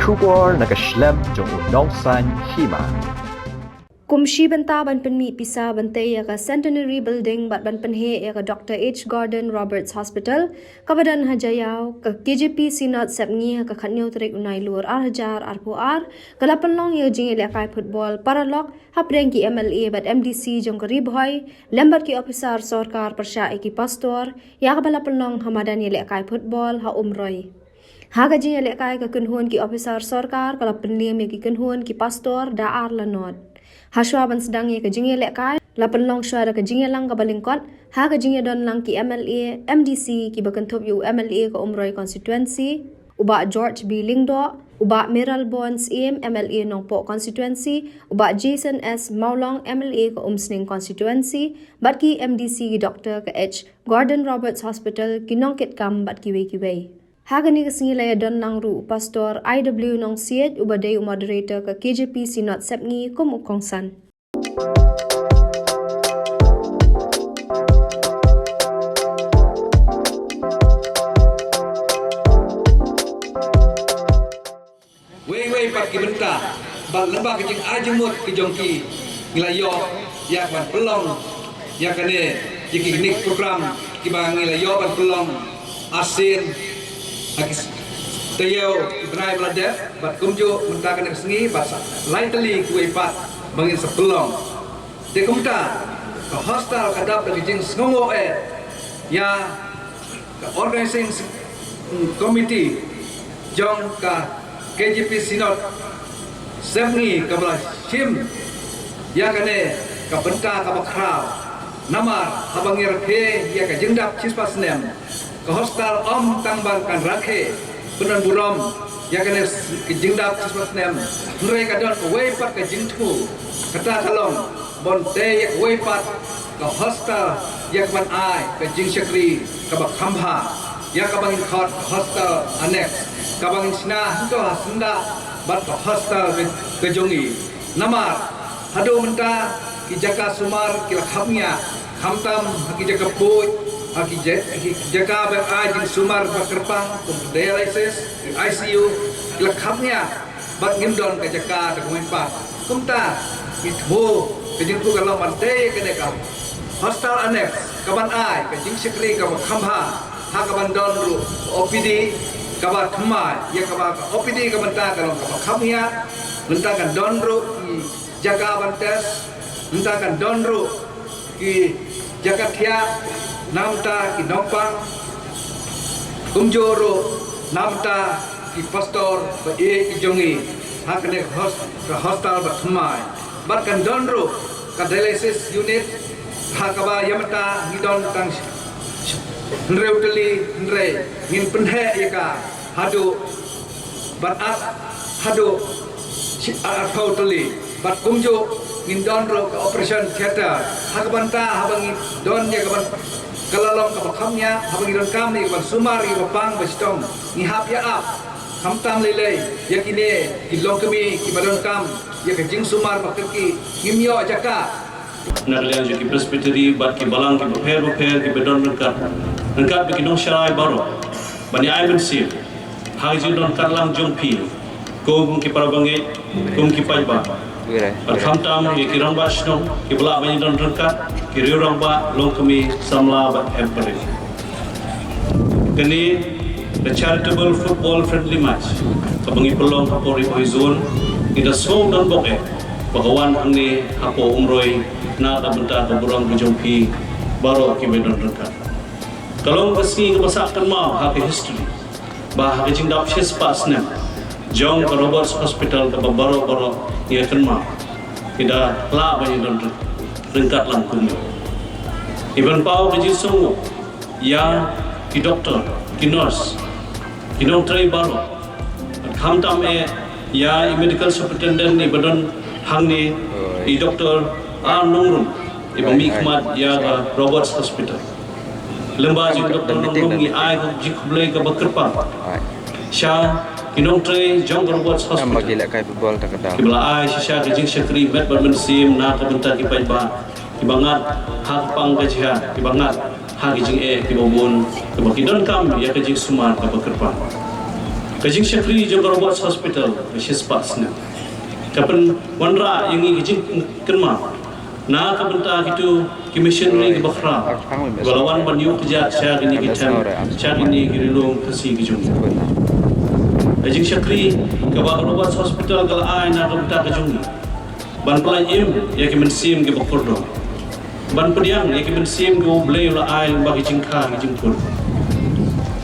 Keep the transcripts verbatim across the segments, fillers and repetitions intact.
Khubor na ka shlem jong u nongsan hima. Kum shi bynta ban pynmih pisa ban tei ïa ka Centenary Building bad ban pynheh ïa ka Doctor H Gordon Roberts Hospital, kaba don ha Jaïaw, ka K J P Synod Sepngi ha ka khatnïew tarik u Nailur ar hajar arphew ar, ka la pynlong ïa ka jingïalehkai football paralok hapdeng ki M L A bad M D C jong ka Ri Bhoi, lem bad ki ophisar sorkar pyrshah ïa ki pastor, ïa kaba la pynlong ha madan ïalehkai football ha Umroi. Ha ka jingïalehkai ka kynhun ki ophisar sorkar ka la pynliem ïa ki kynhun ki pastor da ar lanot. Hashwa ban sdang ïa ka jingïalehkai, la pynlong shwa da ka jingïalang kaba lyngkot ha ka jingïadonlang ki M L A, M D C kiba kynthup ïa u M L A ka Umroi constituency, u Bah George B Lyngdoh, u Bah Mayralborn Syiem, M L A Nongpoh constituency, u Bah Jason S Mawlong, M L A ka Umsning constituency, bad ki M D C ki doktor ka H Gordon Roberts Hospital, ki nongkitkam bad kiwei kiwei. Ha kane ka sngi la ïadonlang ruh u Pastor I W Nongsiej uba dei u moderator ka K J P Synod Sepngi kum u kongsan. Wei wei pat ki bynta bad lyngba ka jingai jingmut ki jong ki, ngi la ïoh ïa ka ban pynlong ïa kane, ïa kine ki program kiba ngi la ïoh ban pynlong arsien ha ki taïew ki bnai ba la dep, bad kumjuh mynta kane ka sngi bad sa lai tylli kiwei pat ba ngin sa pynlong. Te kumta ka hostel ka dap da ka jingsngewnguh eh ïa ka organizing committee jong ka K J P Synod Sepngi kaba la shim ïa kane ka bynta kaba khraw. Namar haba ngi rakhe ïa ka jingdap shispah snem, ka hostel ym tang ba kan rakhe pyndonburom ïa kane ka jingdap shispah snem, hynrei ka don kawei pat ka jingthmu, kata ka long ban tei ïa kawei pat ka hostel ïa ka ban ai ka jingshakri kaba kham bha, ïa kaba ngin khot ka hostel annex, kaba ngin shna hangto ha syndah bad ka hostel ka, ka jong ngi. Namar haduh mynta ki jaka sumar ki la khapngiah, khamtam ha ki jaka buit, ha ki ja-, ki jaka ba ai jingsumar ba kyrpang kum dialysis, ki I C U, ki la khapngiah. Bad ngim don ka jaka da kawei pat. Kumta ngi thmu ka jingthmu ka long ban tei kane ka hostel annex ka ban ai ka jingshakri kaba kham bha, ha ka ban don ruh ka O P D kaba thymmai, ïa kaba ka O P D ka mynta ka long kaba khapngiah, mynta kan don ruh ki jaka ban test, mynta kan don ruh ki jaka thiah namar ki nongpang, kumjuh ruh namar ki pastor ba ïeit ki jong ngi ha kane ka hos-, ka hostel ba thymmai. Bad kan don ruh ka dialysis unit ha kaba ïa mynta ngi don tang hynriew tylli, hynrei ngin pynheh ïa ka haduh ban ap haduh shi-, arphew tylli. Bad kumjuh ngin don ruh ka operation theater ha ka bynta haba ngi don ïa ka ban, ka la long kaba khapngiah, haba ngi donkam ïa ka ban sumar ïa kiba pang ba shitom, ngi hap ïa ap. Khamtam lei lei ïa kine ki longkmie kiba donkam ïa ka jingsumar ba kyrkieh, ngim ïoh jaka. Na ka liang jong ki presbytery bad ki balang kiba pher bapher kiba don ryngkat, ryngkat bad ki nongshakri baroh, ban ïa ai mynsiem ha ka jingdon katlang jong phi kum ki para bangeit, kum ki paidbah, bad khamtam ïa ki rangbah shnong kiba lah ban ïadon ryngkat, ki riew rangbah, longkmie, samla bad hemp barit. Kane ka charitable football friendly match kaba ngi pynlong hapoh Ri Bhoi Zone, ngi da sngewdon bok eh ba ka wan hangne hapoh Umroi na ka bynta ka burom ka jong phi baroh kiba don ryngkat. Ka long ka sngi kaba sah kynmaw ha ka history, ba ha ka jingdap shispah snem jong ka Roberts Hospital kaba baroh baroh ngi kynmaw, ngi da lah ban ïadon ryngkat lang kumne. Ngi pynpaw ka jingsngewnguh ïa ki doktor, ki nurse, ki nongtrei baroh, khamtam eh ïa i medical superintendent iba don hangne, i Doktor R Nongrum, iba mihkhmat ïa ka Roberts Hospital. Lyngba jong i Doktor Nongrum ngi ai ka jingkhublei kaba kyrpang sha ki nongtrei jong ka Roberts Hospital kiba la ai shisha ka jingshakri met bad mynsiem na ka bynta ki paidbah kiba ngat ha ka pang ka jia, kiba ngat ha ki jingeh kiba bun, kiba ki donkam ïa ka jingsumar kaba kyrpang. Ka jingshakri jong ka Roberts Hospital ka shispah snem ka pynwanrah ïa ngi ka jingkynmaw na ka bynta kito ki missionary kiba khraw kiba la wan ban ïuh kjat sha kine ki them, sha kine ki ri lum Khasi ki jong ngi. Ka jingshakri kaba ka Roberts Hospital ka la ai na ka bynta ka jong ngi ban pyllait im ïa ki mynsiem kiba kordor, ban pdiang ïa ki mynsiem kiba U Blei u la ai lyngba ki jingkha ki jingpun.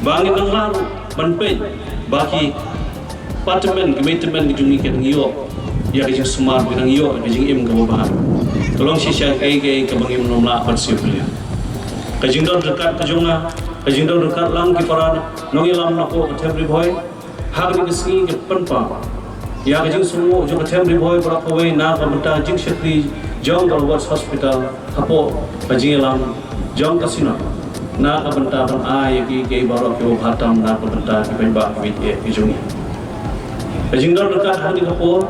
Ba ngin nang lah ruh ban peit ba ki patmen ki mei tymmen ki jong ngi ki nang ïoh ïa ka jingsumar, ki nang ïoh ïa ka jingim kaba bha. Ka long shisha kaei kaei kaba ngim nym lah ban siew pynlong. Ka jingdon ryngkat ka jong nga, ka jingdon ryngkat lang ki para nongïalam na ka them Ri Bhoi ha kane ka sngi ka pynpaw ïa ka jingsngewnguh jong ka them Ri Bhoi baroh kawei na ka bynta jingshakri jong ka Roberts Hospital hapoh ka jingïalam jong ka Synod na ka bynta ban ai ïa ki, ki baroh kiba bha tam na ka bynta ki paidbah kiba ïeit ki jong ngi. Ka jingdon ryngkat ha kane ka por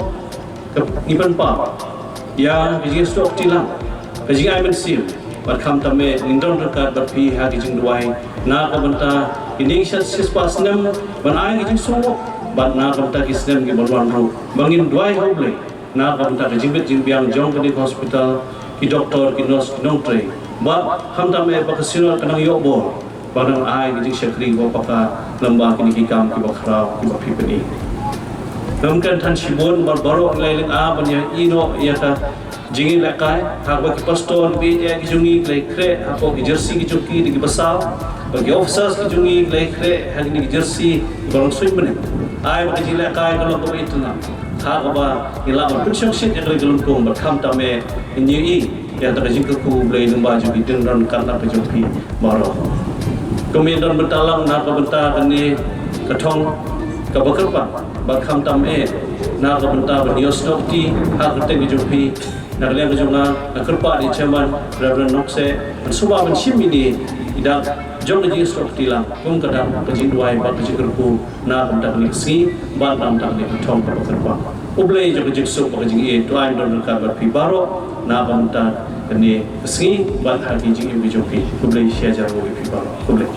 ka ngi pynpaw ïa ka jingsnoh kti lang, ka jingai mynsiem, bad khamtam eh ngin don ryngkat bad phi ha ka jingduwai na ka bynta kine ki shispah snem ban ai ka jingsngewnguh, bad na ka bynta ki snem kiban wan ruh ba ngin duwai ha U Blei na ka bynta ka jingbit jingbiang jong kane ka hospital, ki doktor, ki nurse, ki nongtrei, bad khamtam eh ba ka Synod ka nang ïoh bor ba nang ai ka jingshakri ba paka lem bad kine ki kam kiba khraw kiba phi pyni. Ngam kren than shibun, bad baroh ngi la ïaleit ban ïa ïehnoh ïa ka jingïalehkai, ha kaba ki pastor kiba ïeit ki jong ngi ki la ïakhreh hapoh ki jersey ki jong ki da kiba saw, bad ki officers ki jong ngi ki la ïakhreh ha kine ki jersey kiba long suiñ bneng. Ai ba ka jingïalehkai ka long kaba ïeit, ha kaba ngi lah ban pynshongshit ïa ka ri ka lympung, bad khamtam eh ngin ïohi ïa kata ka jingkyrkhu U Blei lyngba jong ki jingdon ryngkat ka jong phi baroh. Kumne don bynta lang na ka bynta kane ka thong kaba kyrpang, bad khamtam eh na ka bynta ban ïohsngew kti ha ka kyrteng ka jong phi, na ka liang ka jong nga nga kyrpad ïa i Chairman Reverend Nongseh ban sumar ban shim ïa i dak jong ka jingsngew kti lang kum ka dak ka jingduwai bad ka jingkyrkhu na ka bynta kane ka sngi bad na ka bynta kane ka thong kaba kyrpang. U Blei jong ka jingsuk bad ka jingïeit to ai don ryngkat bad phi baroh na ka bynta kane ka sngi bad ha ki jingim ki jong phi. U Blei shah ïaroh ïa phi baroh. U Blei.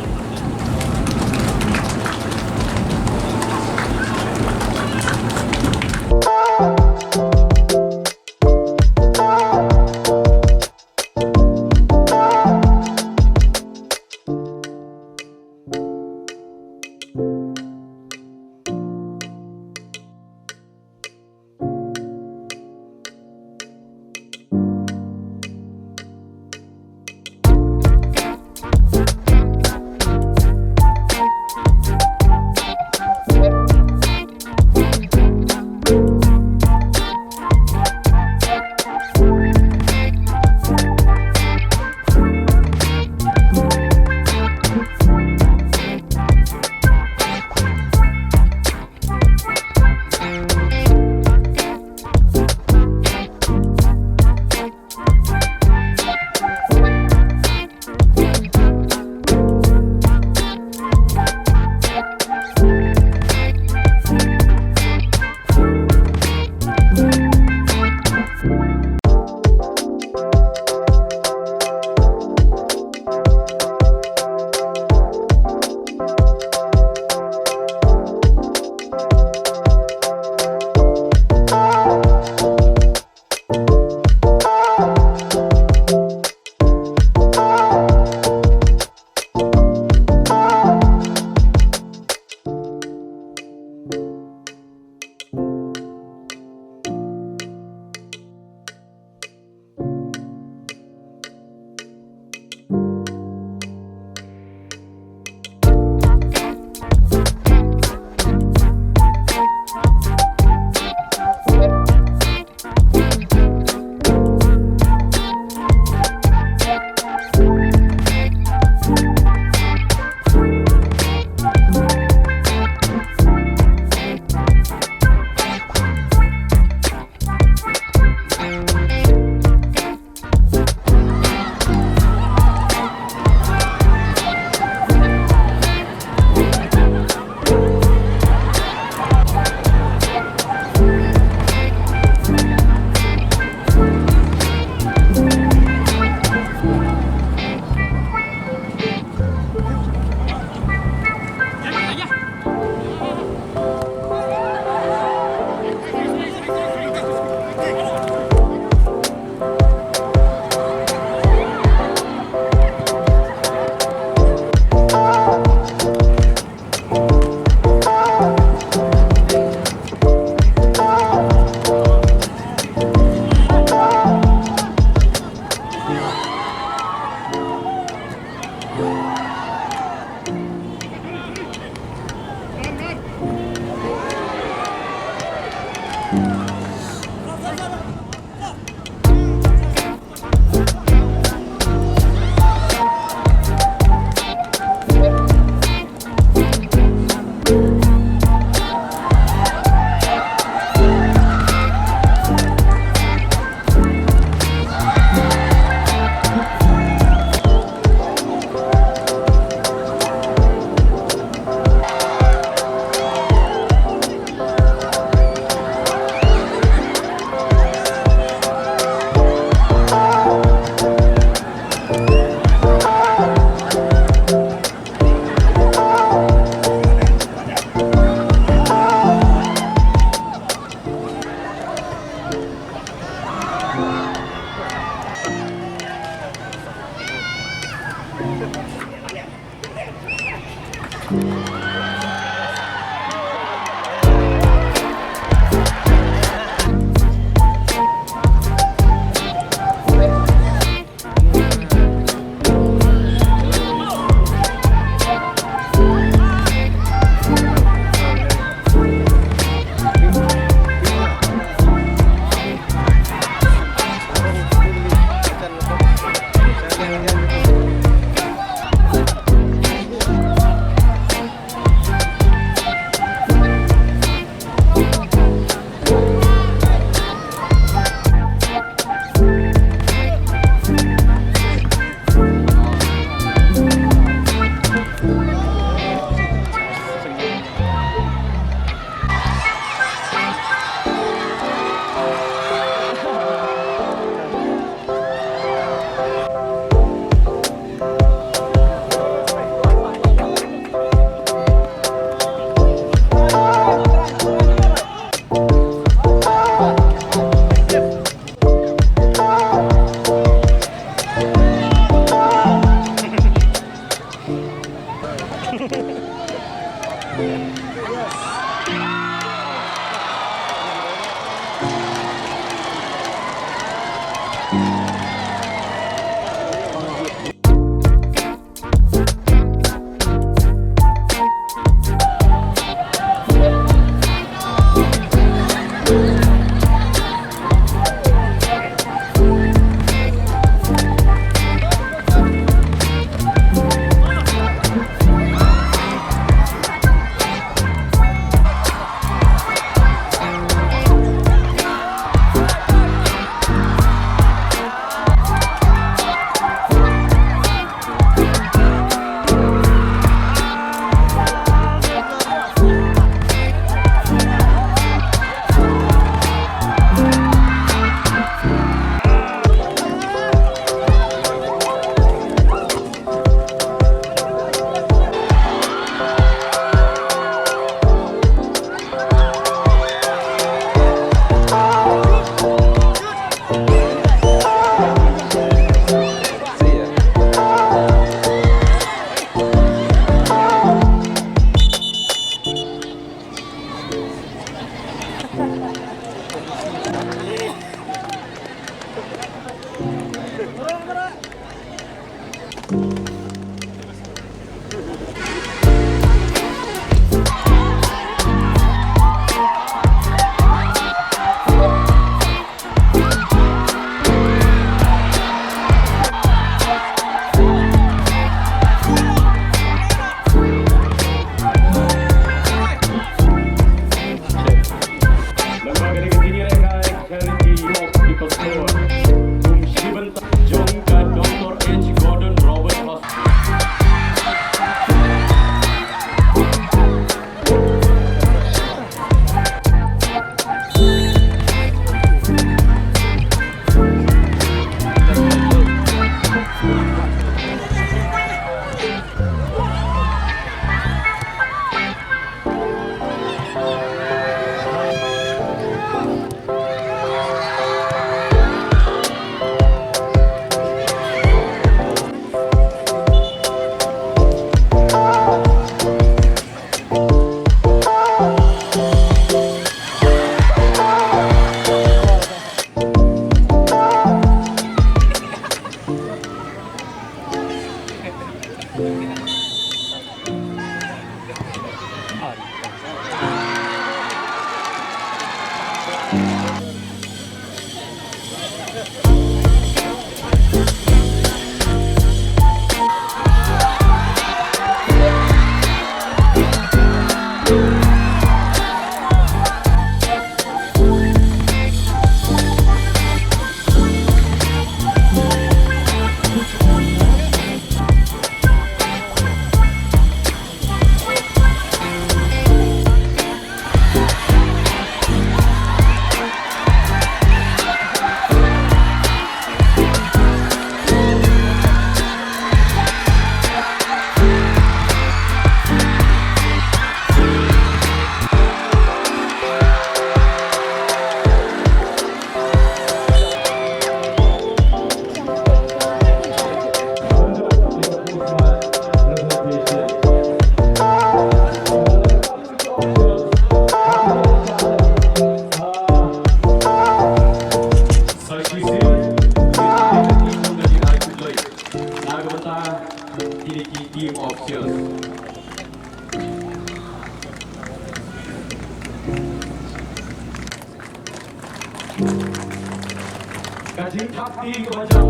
Ka jingthap ti kaba jam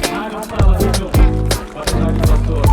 na ka bynta la ka jong ka bynta ki pastor.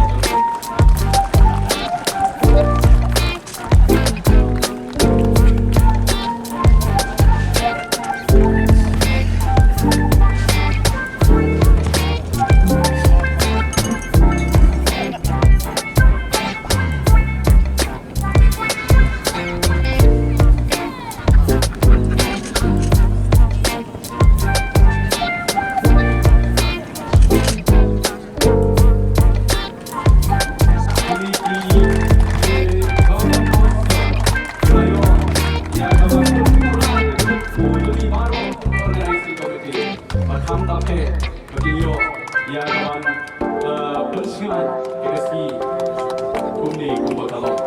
Ba kham tam he ba kin ïoh ïa ka ban, eh, pynshngaiñ ka S P kumne kumba ka long.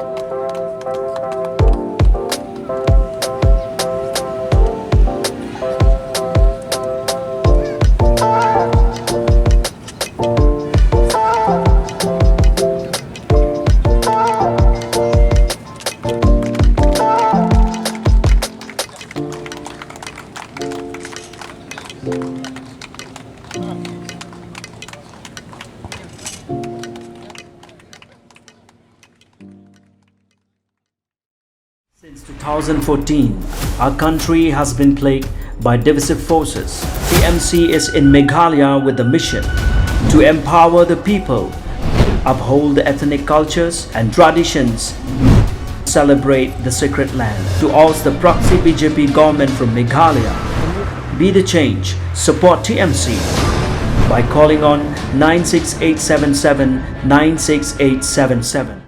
Since two thousand fourteen, our country has been plagued by divisive forces. T M C is in Meghalaya with the mission to empower the people, uphold the ethnic cultures and traditions, celebrate the sacred land. To oust the proxy B J P government from Meghalaya, be the change, support T M C by calling on nine six eight seven seven nine six eight seven seven.